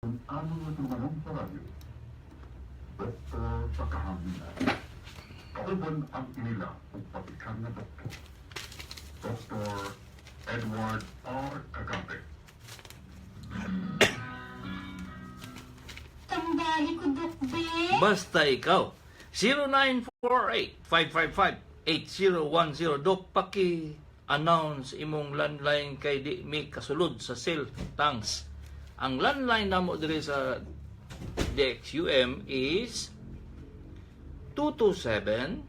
Ano nga tumanong sa radyo? Doktor sa kahanginan. Kauban ang inila ug patikan nga doktor. Dr. Edward R. Cagapit. Tambali ko, Dok Be. Basta ikaw. 0948-555-8010. Dok, paki-announce imong landline kay di mi kasulod sa cell. Thanks. Ang landline namo diri sa DXUM is 227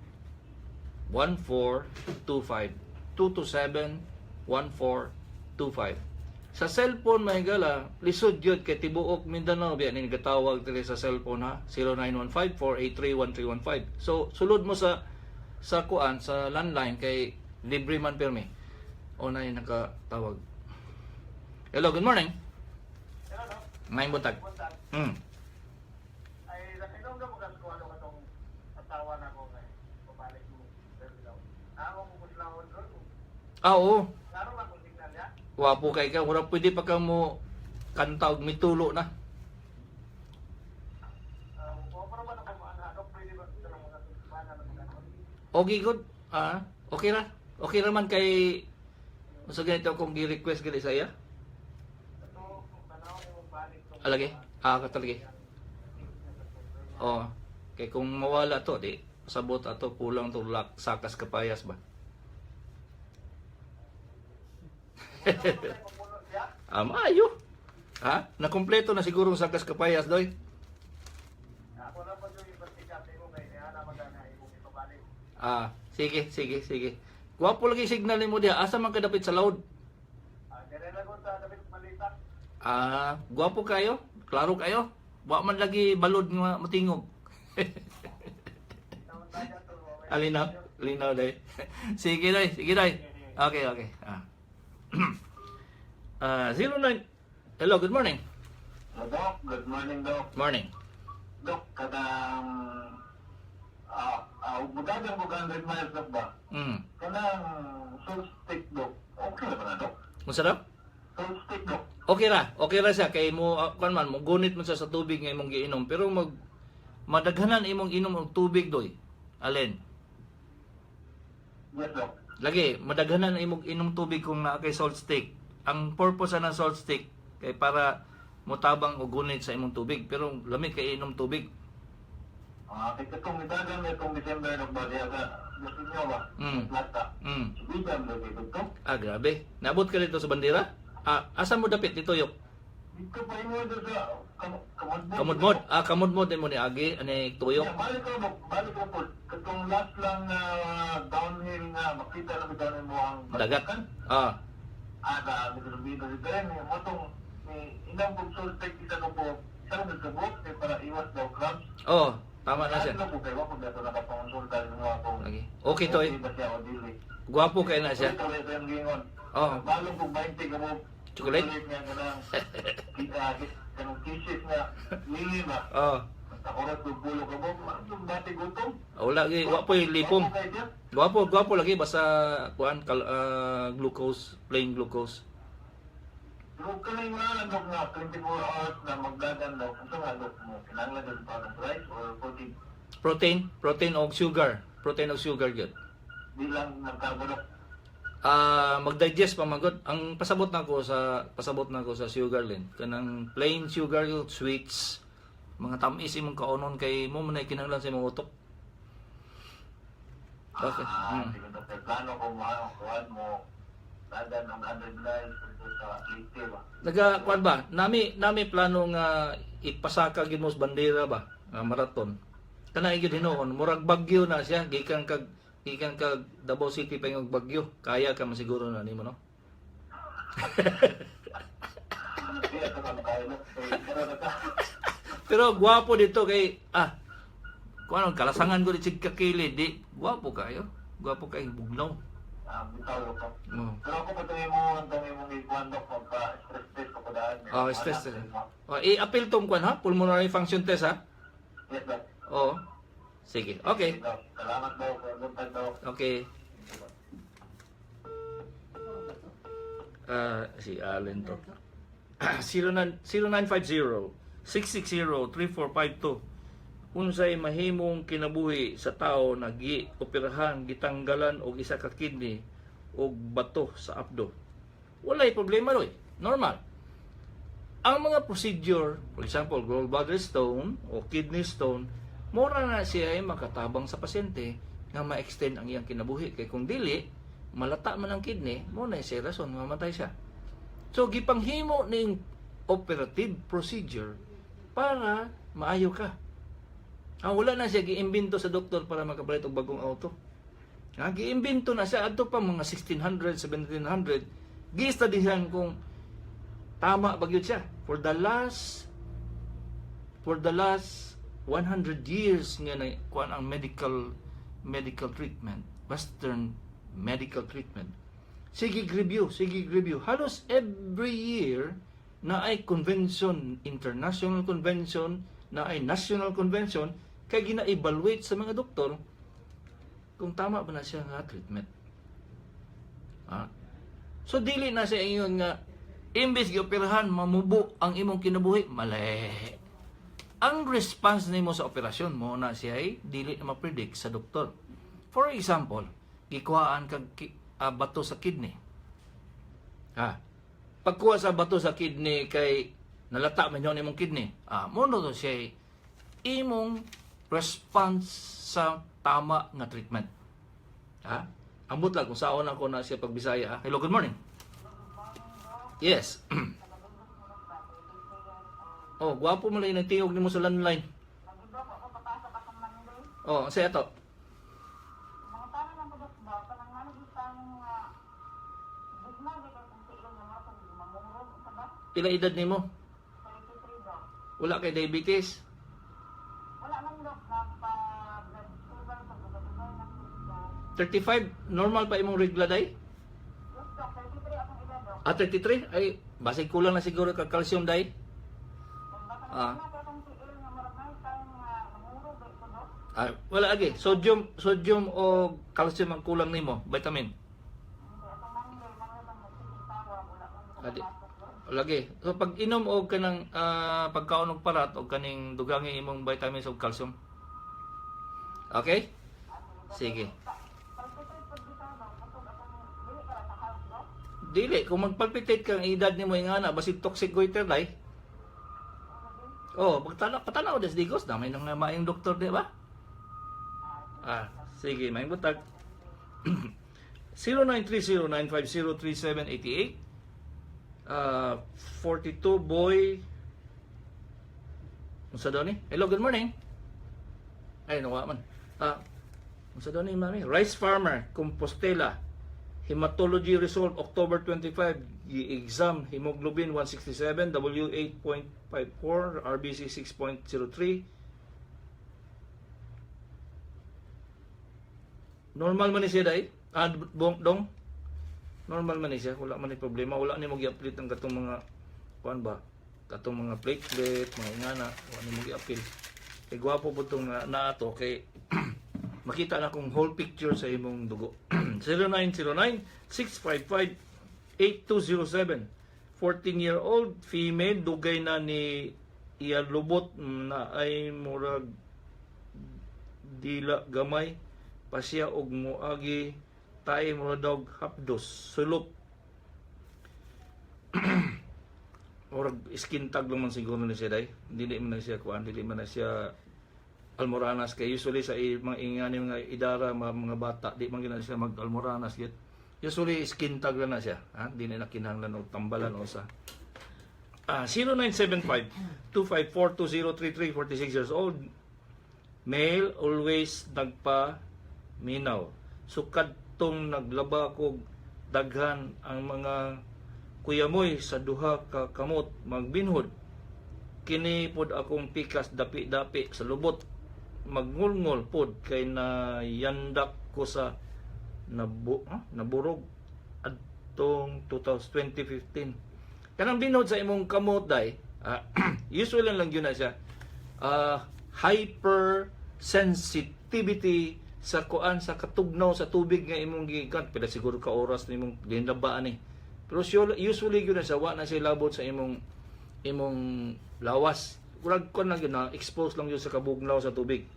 1425. 227 1425. Sa cellphone, mga higala, lisod yun kay tibuok Mindanao biya ni gatawag diri sa cellphone ha, 0915-483-1315. So sulod mo sa kuan sa landline kay libre man pirmi. O na yung nakatawag. Hello, good morning. Hello, no? Maayong buntag. Buntag. Ay, nakinom ka mo kung ano katong asawa na ko ngay. Pabalik mo. Pero ako kung kuslahon ron. Ah, oo. Klaro ba kung signal ya? Wapo kay ka. Mura pwede pa ka mo kanta og mitulo na. O pero ba na kung ano, ano, pwede ba ito ng mga tumana na mga ano? Okay, good. Ah, okay ra. Okay ra man kay sa ganito akong gi-request gali sa iya. Ito, kung tanaw mo balik tong Alagi. Ah, katalagi. Oh, kay kung mawala to, di sabot ato kulang to lak, sakas kapayas ba. Mapuno siya. Ah, maayo. Ha? Nakumpleto na siguro ang sakas kapayas doy. Ako na pa yung ibatikap mo kay niya na magana imong ipabalik. Ah, sige, sige, sige. Gwapo lagi signal nimo diha. Asa man ka dapit sa loud? Ah, dire na ko sa dapit malita. Ah, gwapo kayo? Klaro kayo? Wa man lagi balod nga matingog. Taon tayo to. Alinaw, linaw day. Sige day, sige day. Okay. Ah. Ah, 09. Hello, good morning. Hello, Doc. Good morning, Doc. Morning. Doc, kanang budagang ko 100 miles, Doc, ba? Kanang salt stick, Doc. Okay na ba na, Doc? Unsa daw? Salt stick, Doc. Okay ra, okay ra siya kay mo kuan man mo gunit man siya sa tubig nga imong giinom pero mag madaghanan imong inom og tubig doy. Alin? Yes, Doc. Lagi madaghanan imong inom tubig kung naa kay salt stick. Ang purpose ng salt stick kay para motabang og gunit sa imong tubig pero lami kay inom tubig. Ah, kay katong midagan na itong December, Doc, ba? Diya ka, gusto niyo ba? Plata. Bigan, Doc, ito, Doc. Ah, grabe. Naabot ka dito sa bandera? Ah, asa mo dapit dito yok? Dito pa imo doon sa Kamudmod. Kamudmod. Ah, kamudmod mo ni agi ani tuyok. Yeah, balik ko, Doc. Balik ko po. Katong last lang na downhill nga, makita na downhill mo ang Dagat. Ah, Ah, da, dito dito rin. Mo tong ni inang kong sultek isa ko po, isa ko nagkabot, eh, para iwas daw crabs. Oh, tama na siya. Ano po kayo, kung dato nakapangonsulta rin mo ako. Lagi. Okay to eh. Okay ba siya o dili? Gwapo kay na siya. Ito ito yung gingon. Oh. Balong kong 20 ka mo. Chocolate? Chocolate nga kanang, kita, kanang kisses nga, lili ba? Oh. Sa oras kong bulo ka mo, anong dati gutom? Wala gi, wa po yung lipom. Ano kayo siya? Gwapo, gwapo lagi basta kuan kal, glucose, plain glucose. Pero kanay nga lang, Dok, nga 24 hours na magdagan daw. Kung saan nga, Dok, mo, kinahanglan daw pa ng rice or protein? Protein, protein og sugar, protein og sugar gyud. Di lang nagkarbo, Dok. Ah, mag-digest pa magod. Ang pasabot na ko sa sugar lin. Kanang plain sugar gyud, sweets, mga tamis imong kaonon kay mo man ay kinahanglan sa imong utok. Okay. Ah, sige, Dok. Kay plano ko mo, kuhan mo, dagan ng 100 miles dito sa Leyte ba? Naga kuan ba? Nami nami plano nga ipasaka gyud mo sa bandera ba? Nga marathon. Kana gyud hinuon, murag Bagyo na siya gikan kag Davao City pa yung Bagyo. Kaya ka man siguro na nimo no. Di ako man kayo, Dok. Kay, pero naka, Pero gwapo dito kay kuan kalasangan ko di sig kakili di gwapo kayo. Gwapo kay bugnaw. Ah, bitaw, Dok. Oh. Pero ako pa tayo mo, ang tayo mong ikuhan, Dok, magpa-stress test ko daan. Oh, stress test. Oh, i-appeal tong kuan ha, pulmonary function test ha. Yes, Dok. Oo. Sige. Okay. Dok. Salamat, Dok. Salamat, Dok. Okay. Ah, si Allen to. 09 0950 660 3452. Unsay mahimong kinabuhi sa tao na gi-operahan, gitanggalan og isa ka kidney og bato sa apdo? Walay problema, roy. Normal. Ang mga procedure, for example, gallbladder stone o kidney stone, mora na siya ay makatabang sa pasyente nga ma-extend ang iyang kinabuhi. Kay kung dili, malata man ang kidney, mo na siya rason mamatay siya. So gipanghimo ning operative procedure para maayo ka. Ah, wala na siya giimbento sa doktor para makapalit og bagong auto. Ah, giimbento na siya adto pa mga 1600, 1700. Gi-studyhan kung tama ba gyud siya. For the last 100 years nga na kuan ang medical medical treatment, Western medical treatment. Sige review, sige review. Halos every year na ay convention, international convention, na ay national convention, kay gina-evaluate sa mga doktor kung tama ba na siya nga treatment. Ah. So dili na siya ingon nga imbes gioperahan mamubo ang imong kinabuhi, mali. Ang response nimo sa operasyon mo na siya ay dili na ma-predict sa doktor. For example, gikuhaan kag bato sa kidney. Ha. Pagkuha sa bato sa kidney kay nalata man yun imong kidney. Ah, mo no to siya imong response sa tama nga treatment. Ha? Ambot lang kung saan ako na siya pagbisaya. Ha? Hello, good morning. Yes. Oh, gwapo mo lang yung tingog nimo sa landline. Oh, sa ato. Mangutana lang ko, Dok, ba, kanang ano gitan nga gugma gyud kung sa ilang nga kung mamurog sa ba? Pila edad nimo? 33, Dok. Wala kay diabetes? Wala man, Dok, nagpa blood sugar sa duga-dugay na ko, Dok. 35, normal pa imong regla day? Yes, Dok, 33 akong edad, Dok. Ah, 33? Ay, basig kulang na siguro ka calcium day. Kung baka na ko akong tiil nga murag may time nga mamurog ba ko, Dok? Ah, wala agi. Sodium, sodium o calcium ang kulang nimo, vitamin. Hindi akong Monday man lang magsigig tawag, wala man ko Adi. makapasok, Dok. Lagi. So pag inom og kanang pagkaon og parat og kaning dugangi imong vitamins og calcium. Okay? Sige. Palpitate pag bitaw, Dok, kusog akong dili ka ra sa heart, Dok. Dili kung magpalpitate kang edad nimo ingana basig toxic goiter day. Oh, pagtanaw patanaw des digos na may nang maayong doktor, di ba? Ah, sige, may butag. 0930-950-3788. 42 boy. Unsa daw ni? Hello, good morning. Ay, nawa man. Ah, unsa daw ni, mami? Rice farmer, Compostela. Hematology result October 25, gi-exam hemoglobin 167, W 8.54, RBC 6.03. Normal man ni siya day. Ah, bong, dong. Normal man ni siya, wala man ni problema, wala ni mo gi-update ang katong mga kuan ba? Katong mga platelet, mga ingana, wala ni mo gi-appeal. Kay gwapo po tong na, naato kay makita na kung whole picture sa imong dugo. 0909 655 8207. 14-year-old female, dugay na ni iya lubot na ay murag dila gamay pa siya og moagi tae murag dog hapdos sulop. Murag skin tag lang man siguro ni siya day. Dili man na siya kuan, dili man na siya almoranas kay usually sa mga ingani mga idara mga bata di man gina siya mag almoranas git. Usually skin tag lang na siya, ha, di na kinahanglan og tambalan o sa. Ah, 0975 254 2033, 46 years old male, always nagpa minaw. Sukad tong naglaba kog daghan ang mga kuyamoy sa duha ka kamot magbinhod. Kini pod akong pikas dapi-dapi sa lubot magngulngol pod kay na yandak ko sa naburog adtong 2015. Kanang binhod sa imong kamot day, usually lang yun na siya hypersensitivity sa kuan, sa katugnaw sa tubig nga imong gikan. Pila siguro ka oras nimong ginlabaan ni. Pero usually gyud na siya, wa na siya labot sa imong lawas. Murag kuan lang gyud na expose lang gyud sa kabugnaw sa tubig.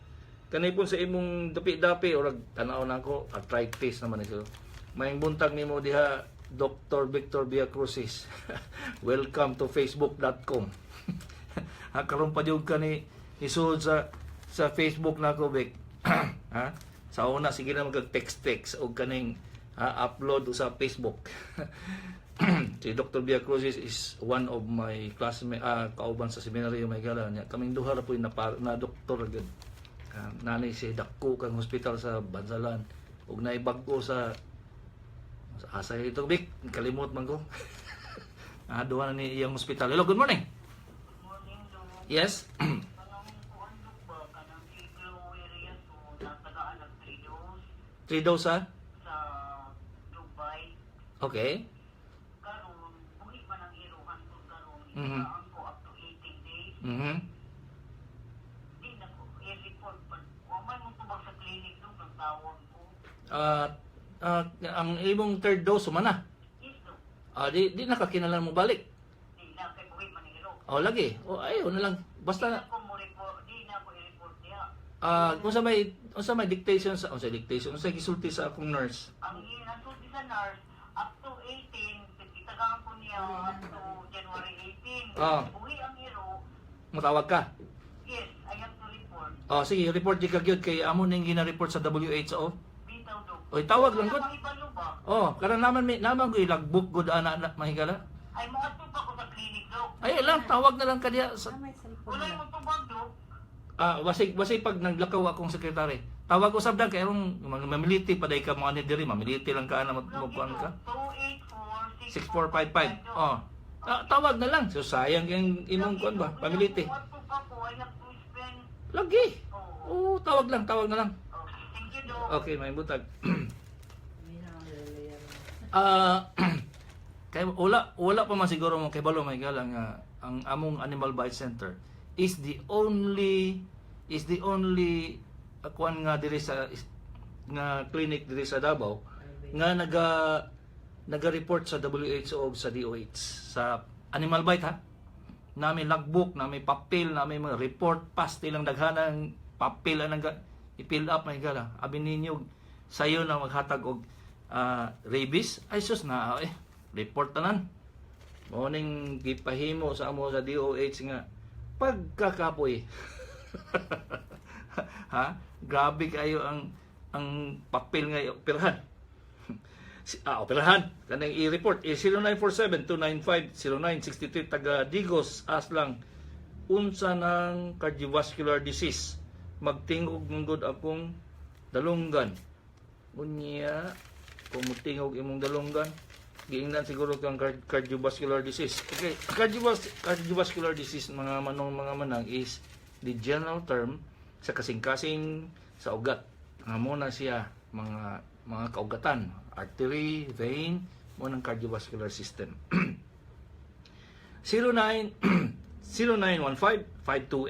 Kanay pun sa imong dapi-dapi, orag tanaw na ako, arthritis naman ito. Maayong buntag nimo diha, Dr. Victor Via Crucis. Welcome to facebook.com. Ha, karon pa jud ka ni isuod sa Facebook na ako, Vic. Ha? Sa una sige na mag text text og kaning, ha, upload sa Facebook. Si Dr. Via Crucis is one of my classmate, kauban sa seminaryo, may gala niya. Kaming duha ra po na, na doktor gyud. Nanay si dako kang hospital sa Bansalan ug naibag-o sa asa ito, Vic, kalimot man ko. Duha na ni iyang hospital. Hello, good morning. Good morning, Dok. Yes. Kanang kuan, Dok, ba, kanang si Chloe Reyes ko, natagaan ng 3 dose Three dose ha? sa Dubai. Okay. Karon, buhi man ang iruhan ko karon. Itagaan ko up to 18 days. Di na ko i-report pa. Wa man mo tubag sa clinic, Dok, ang tawag ko. Ah, ang imong third dose humana. Yes, Dok. Di nakakinalan mo balik. Di na kay buhi man ang iro. Oh, lagi. Oh, ayo na lang. Basta Di na ko mo report, di na ko i-report diha. Kung sa may dictation sa unsa dictation, unsa gisulti sa akong nurse. Ang nasulti sa nurse, up to 18, itagaan ko niya up to January 18. Buhi ang iro, Mutawag ka. Yes, I have to report. Oh, sige, report di ka gyud kay amo ning gina-report sa WHO. Bitaw, Dok. Oy, tawag lang gud. Wala mahibalo ba? Oh, karon naman may naman ko logbook gud ana na mahigala. Ay, moadto pa ko sa clinic, Dok. Ay lang, tawag na lang ka diha sa Ah, may cellphone Walay na. mo tubag, Dok. Wasay pag naglakaw akong sekretary. Tawag usab dan kay aron mamiliti pa day ka mo ani diri, mamiliti lang ka ana mo kuan ka. 284 6455. Oh. Tawag na lang. So sayang yung imong kuan ba? Pamiliti. Moadto pa ko, I have to spend. Lagi. Oh, Oo, tawag lang, tawag na lang. okay. Thank you, Dok. Okay, may butag. May nakakalayan. Kay wala pa man siguro mo kay balo may galang nga ang among Animal Bite Center is the only kuan nga diri sa nga clinic diri sa Davao nga naga-report sa WHO ug sa DOH sa animal bite, ha. Nami logbook, nami papel, nami mga report pass ilang daghanang papel anang i-fill up, may gala. Abi ninyo sayo na maghatag og rabies, ay sus na eh report tanan. Mao ning gipahimo sa amo sa DOH nga pagkakapoy. Ha? Grabe kayo ang papel nga operahan. Operahan kanang i-report eh, 0947-295-0963, taga Digos Aslang, unsa ng cardiovascular disease, magtingog manggod akong dalunggan? Unya kung mutingog imong dalunggan, giingnan siguro kang cardiovascular disease. Okay, cardiovascular disease, mga manong, mga manang, is the general term sa kasing-kasing sa ugat nga mo na siya mga kaugatan, artery, vein, mo ng cardiovascular system. 09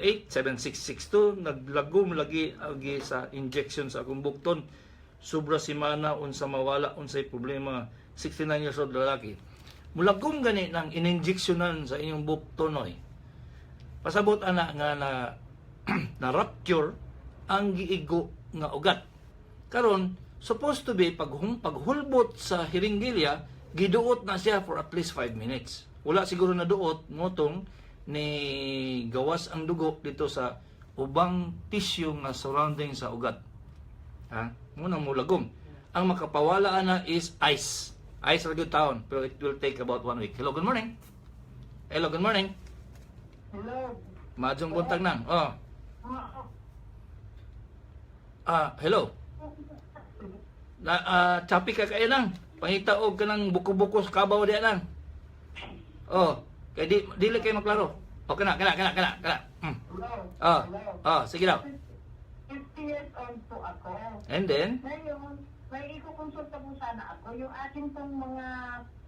0915-528-7662. Naglagom lagi agi sa injection sa akong bukton sobra semana, unsa mawala, unsay problema? 69 years old lalaki. Mulagom gani ng ininjeksyonan sa inyong bukton oy. Pasabot ana nga na na rupture ang giigo nga ugat. Karon supposed to be pag paghulbot sa hiringgilya, giduot na siya for at least 5 minutes. Wala siguro na duot motong ni gawas ang dugo dito sa ubang tissue nga surrounding sa ugat, ha. Muna mulagom. Ang makapawala ana is ice. Ice ra gyud taon, pero it will take about one week. Hello, good morning. Hello, good morning. Hello. Maayong buntag nang. Oh. Hello. Na chapi ka kayo nang. Pangita og kanang buko-buko sa kabaw diya nang. Oh, kay di dili kay maklaro. Oh, kana kana kana kana kana. Hello. Oh, sige daw. 50 years old po ako. And then, Ngayon, may ikukonsulta po sana ako. Yung ating pong mga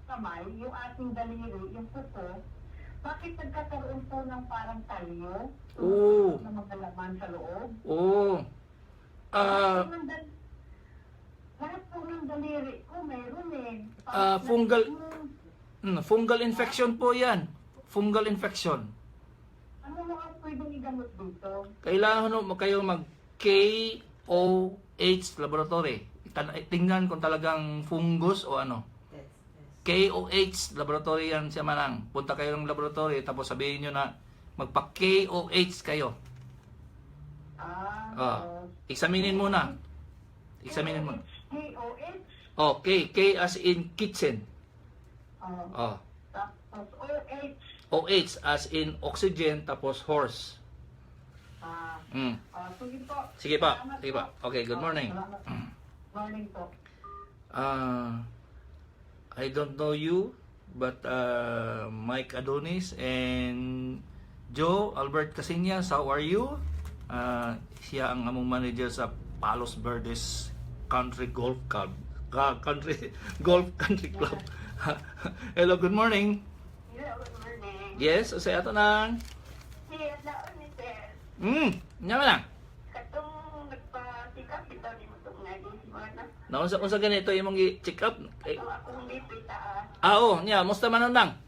kamay, yung ating daliri, yung kuko, bakit nagkakaroon po ng parang talyo? Oo. Na mga laman sa loob? Oh. Lahat po ng daliri ko meron eh. Fungal- Fungal infection po 'yan. Fungal infection. Ano mo ang pwedeng igamot dito? Kailangan mo kayo mag KOH laboratory. Tingnan kung talagang fungus o ano. Test, test. KOH laboratory yan siya manang. Punta kayo ng laboratory tapos sabihin nyo na magpa KOH kayo. Ah, Ah, examinin muna. Examinin mo. K-O-H. Oh, K, K as in kitchen. Oh, Oh, tapos O-H. OH as in oxygen tapos horse. Ah, ah, sige po. Sige pa, Salamat sige pa. po. Okay, good Oh, morning. salamat. Morning po. Ah, I don't know you, but Mike Adonis and Joe Albert Casillas, how are you? Siya ang among manager sa Palos Verdes Country Golf Club. Country Golf Country Club. Hello, good morning. Yeah, good morning. Yes, unsay ato nang? Siya laon ni sir. Nya man lang. Katong nagpasikap bitaw ni mo itong naging na. Naunsa unsa ganito imong gi-check up? Eh, Katong akong BP taas. oh, nya, musta man nang?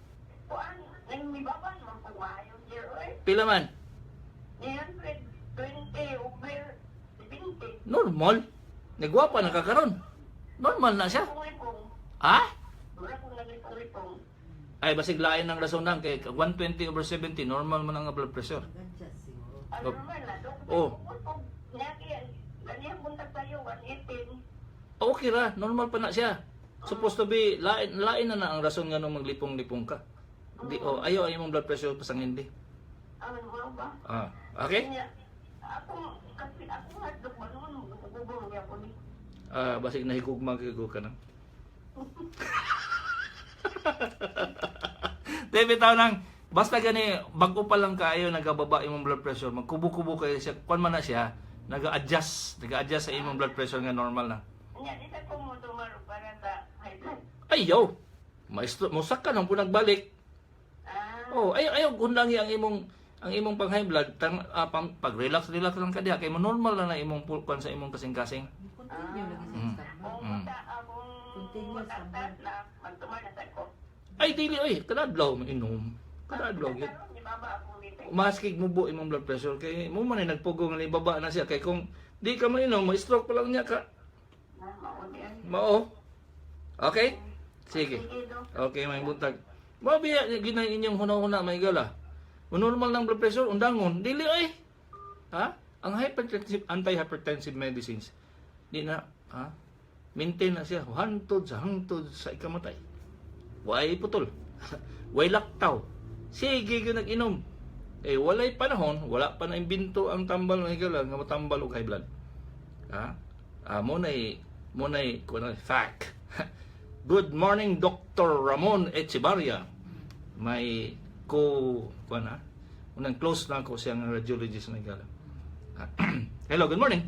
Kuan, nang nibaban man ko maayo sir oy. Pila man? 920 over 70. Normal. Nagwapa na kakaron. Normal na siya. Kung ipong, Ha? wala kong nagipong-ipong. Ay, basig lain ng rason nang kay 120 over 70, normal man ang blood pressure. Ganyan siguro. Ano naman na, dok? Oh. Ganyan buntag tayo, 118. Okay ra, normal pa na siya. Supposed to be lain lain na na ang rason nga nung maglipong-lipong ka. Di oh, ayaw ay imong blood pressure pasang hindi. Ano mo ba? Ah, okay? Kanya, ako, kasi ako hadlok ba noon, gubong niya ko ni. Ah, basig nahigugma gyud ka na. Di bitaw nang basta gani bag-o pa lang kayo nagababa imong blood pressure, magkubo-kubo kayo siya, kuan man na siya, naga-adjust sa imong blood pressure nga normal na. Nya, di sa ko mo dumaro para sa high blood. Ayaw. Maestro, mosak ka nang nagbalik. Ah, Oh, ayaw ayaw undangi ang imong pang high blood tang, pag relax relax lang ka diha kay mo normal na na imong kuan sa imong kasing-kasing. Continue lagi sa standby. kung mata akong Continuous ang matatas na, magtumar na sa ko. Ay dili oy, kada adlaw mo inom. Kada adlaw gyud. Karon, ni baba akong BP. Maski mubo imong blood pressure kay mo man ay nagpugo nga ibaba na siya kay kung di ka mainom, ma-stroke pa lang niya ka. Ah, mauni ay. Mao. Okay? Sige. Sige, dok. Okay, may buntag. Mao biya ginay inyong huna-huna may gala. Kung normal ng blood pressure, undangon, dili ay. Ha? Ang hypertensive, anti-hypertensive medicines, di na, ha? Maintain na siya, hantod sa ikamatay. Way putol. Way laktaw. Sige gyud nag-inom. Eh walay panahon, wala pa na imbento ang tambal ng higala nga matambal og high blood. Ha? Ah, mo nay kuno fact. Good morning, Dr. Ramon Echevarria. May ko kuan ha. Unang close na ako siya nga radiologist na higala. Ah, hello, good morning.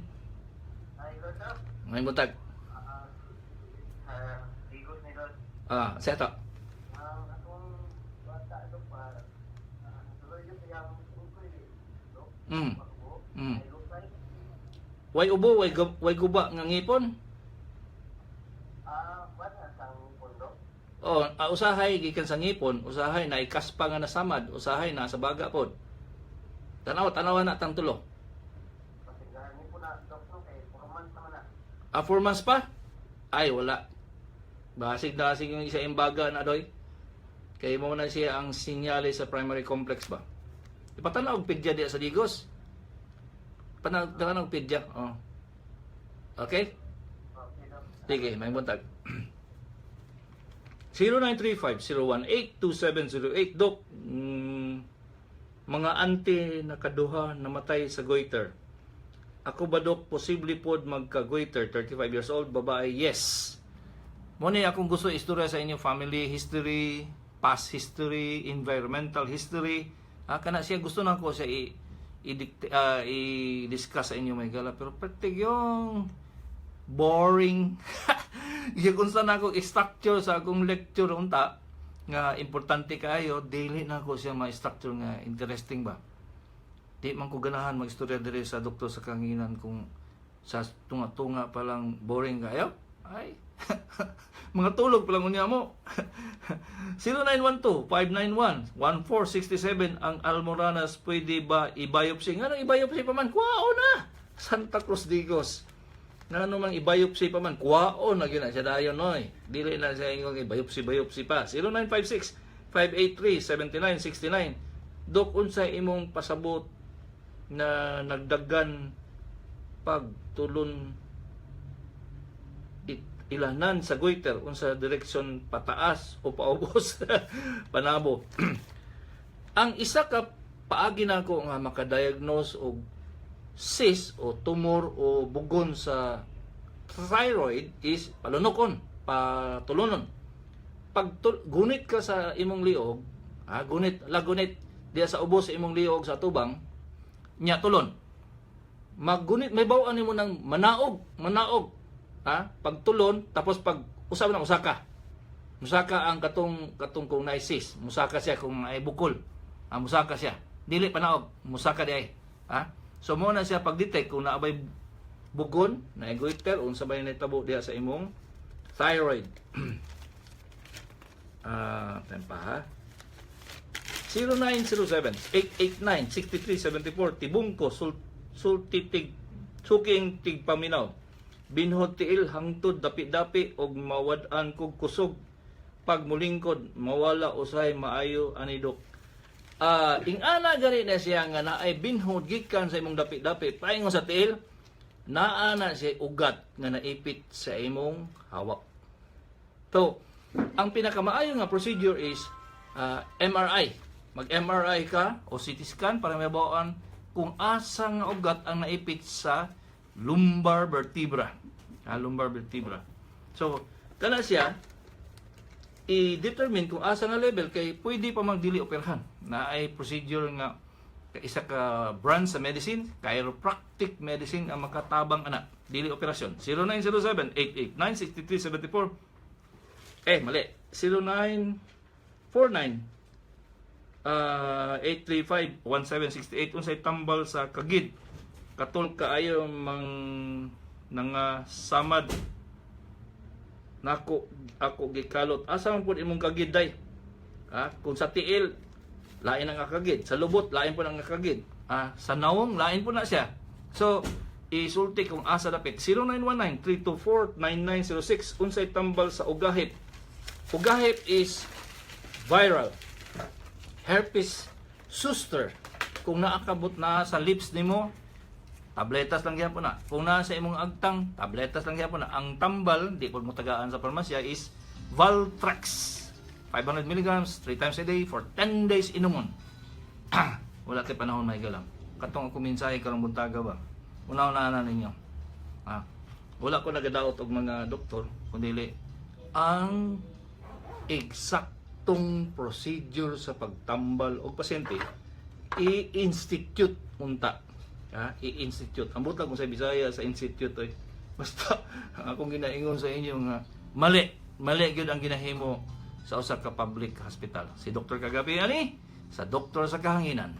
Ay, Lord, ah. Ngayong buntag. Ah, Digos ni Lord. Ah, seto. Ang akong bata dok pa tuloy yung iyang ungkoy dok. Pagbuo. Ay lupay. Way ubo, way guba nga ngipon. Ah, wala sang pundo. Oh, usahay gikan sa ngipon, usahay na ikaspa nga nasamad, usahay na sa baga pod. Tanaw, tanawa na tang tulo. Pasinggahan ni po na dok no kay 4 months naman na. Ah, 4 months pa? Ay, wala. Basig dasig yung isa imbaga na doy. Kay mo na siya ang sinyales sa primary complex ba. Ipatanaw og pidya diya sa Digos. Patanaw og pidya. Oh. Okay? Okay dok. Sige, may buntag. 0935-018-2708. Dok, mga ante nakaduha namatay sa goiter. Ako ba, Dok, posible pod magka-goiter? 35 years old, babae, yes. Mo ni akong gusto istorya sa inyong family history, past history, environmental history. Ah, kana siya gusto na ko siya i i-discuss sa inyo may gala pero pertig yung boring. Yung kung saan ako i-structure sa akong lecture unta nga importante kaayo dili na ako siya ma-structure nga interesting ba. Di man ko ganahan magstorya diri sa doktor sa kanginan kung sa tunga-tunga pa lang boring kayo. Ay. Mga tulog pa lang unya mo. 0912-591-1467 ang Almoranas, pwede ba i-biopsy? Nga nang i-biopsy pa man, kuwao na! Santa Cruz Digos. Nga mang i-biopsy pa man, kuwao na gyud na siya dayon noy. Dili na siya ingong i-biopsy biopsy pa. 0956-583-7969. Dok, unsa imong pasabot na nagdagan pagtulon ilanan sa goiter, unsa direksyon, pataas o paubos? Panabo. Ang isa ka paagi nako nga makadiagnose og cyst o tumor o bugon sa thyroid is palunokon, patulonon. Pag gunit ka sa imong liog, ha, gunit, lagunit diya sa ubos sa imong liog sa tubang, nya tulon. Maggunit, may bawaan nimo ng manaog, manaog. Ha? Pagtulon, tapos pag usab na usaka. Musaka ang katong katong kung naisis, musaka siya kung ay bukol. Ah, musaka siya. Dili panaog, musaka di ay. Ha? So mo na siya pag-detect kung naabay bugon, na goiter, unsa ba yung nahitabo diha sa imong thyroid. Ah, tempa ha. 0907-889-6374, Tibungko, Sultitig, Suking Tigpaminaw. Binhod tiil hangtod dapi-dapi og mawad-an kog kusog pag mulingkod, mawala usay maayo ani, Dok? Ah, ingana gani na siya nga naay binhod gikan sa imong dapi-dapi paingon sa tiil, naa na siya ugat nga naipit sa imong hawak. So, ang pinakamaayo nga procedure is MRI. Mag-MRI ka o CT scan para mabawaan kung asa nga ugat ang naipit sa lumbar vertebra. Ah, lumbar vertebra. So, kana siya i-determine kung asa nga level kay pwede pa mang dili operahan. Na ay procedure nga isa ka branch sa medicine, chiropractic medicine ang makatabang ana, dili operasyon. 0907 889 6374. Eh, mali. 0949 835 1768, unsay tambal sa kagid? Katol kaayo mang nanga samad nako, ako gikalot. Asa man pud imong kagid, day? Ha, kung sa tiil, lain ang kagid. Sa lubot, lain pud ang kagid. Ah, sa nawong, lain pud na siya. So isulti kung asa dapit. 0919 324 9906, unsay tambal sa ugahip? Ugahip is viral herpes zoster. Kung naakabot na sa lips nimo, tabletas lang gyapon na. Kung naa sa imong agtang, tabletas lang gyapon na. Ang tambal, di po mo tagaan sa parmasya, is Valtrex. 500 milligrams, 3 times a day, for 10 days inumon. Wala tay panahon, may galang. Katong ako mensahe karong buntaga ba? Una-una na ninyo. Ah, wala ko nagadaot og mga doktor, kundi ang eksaktong procedure sa pagtambal og pasyente i-institute unta. Ha? I-institute. Ambot lang kung sa Bisaya sa institute oy. Basta akong ginaingon sa inyo nga mali, mali gyud ang ginahimo sa usa ka public hospital. Si Dr. Kagabi ani sa Doktor sa Kahanginan.